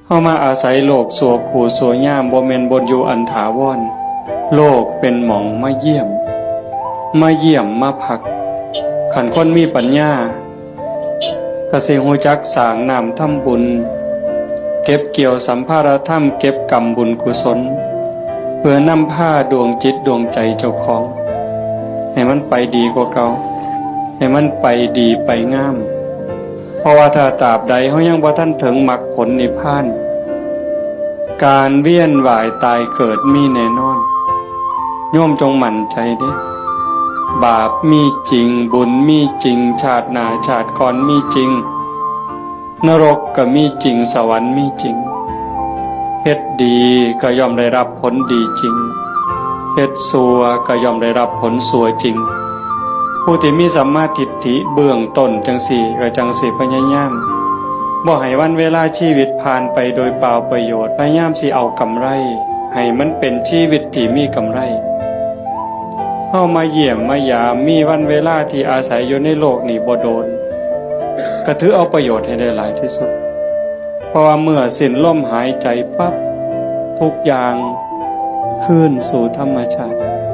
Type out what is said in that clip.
ເຮົາມາອາໄສໂລກຊົ່ວຄູ່ຊົ່ວຍາມ ບໍ່ແມ່ນບ່ອນຢູ່ອັນຖາວອນ. ໂລກເປັນໝ່ອງມາຢ້ຽມ ມາຢ້ຽມມາພັກ. ຄັນຄົນມີປັນຍາ ກໍຊິຮູ້ຈັກສ້າງນ້ຳທຳບຸນ ເກັບກ່ຽວສຳພາລະທຳ ເກັບກຳບຸນກຸສົນ ເພື່ອນຳພາດວງຈິດດວງໃຈເຈົ້າຂອງ ໃຫ້ມັນໄປດີກວ່າເກົ່າ ໃຫ້ມັນໄປດີໄປງາມ. ເພາະວ່າຖ້າຕາບໃດເຮົາຍັງບໍ່ທັນເຖິງມັກຜົນນິບພານ ການວຽນວ່າຍຕາຍເກີດມີແນ່ນອນ. ໂຍມຈົ່ງໝັ້ນໃຈເດ້ ບາບມີຈິງ ບຸນມີຈິງ ຊາດໜ້າຊາດກ່ອນມີຈິງ ນະລົກກໍມີຈິງ ສະຫວັນມີຈິງ. ເຮັດດີກໍຍ່ອມໄດ້ຮັບຜົນດີຈິງ ເຮັດຊົ່ວກໍຍ່ອມໄດ້ຮັບຜົນຊົ່ວຈິງ. ຜູ້ທີ່ມີສຳມາທິດຖິເບື້ອງຕົ້ນຈັ່ງຊີ້ ກໍຈັ່ງຊິພະຍາຍາມ ບໍ່ໃຫ້ວັນເວລາຊີວິດຜ່ານໄປໂດຍເປົ່າປະໂຫຍດ ພະຍາຍາມຊິເອົາກຳໄລ ໃຫ້ມັນເປັນຊີວິດທີ່ມີກຳໄລ. ເຮົາມາຢ້ຽມມາຢາມ ມີວັນເວລາທີ່ອາໄສຢູ່ໃນໂລກນີ້ບໍ່ໂດນ ກໍຖືເອົາປະໂຫຍດໃຫ້ໄດ້ຫຼາຍທີ່ສຸດ ເພາະວ່າເມື່ອສິ້ນລົມຫາຍໃຈປັບ ທຸກຢ່າງຄືນສູ່ທຳມະຊາດ.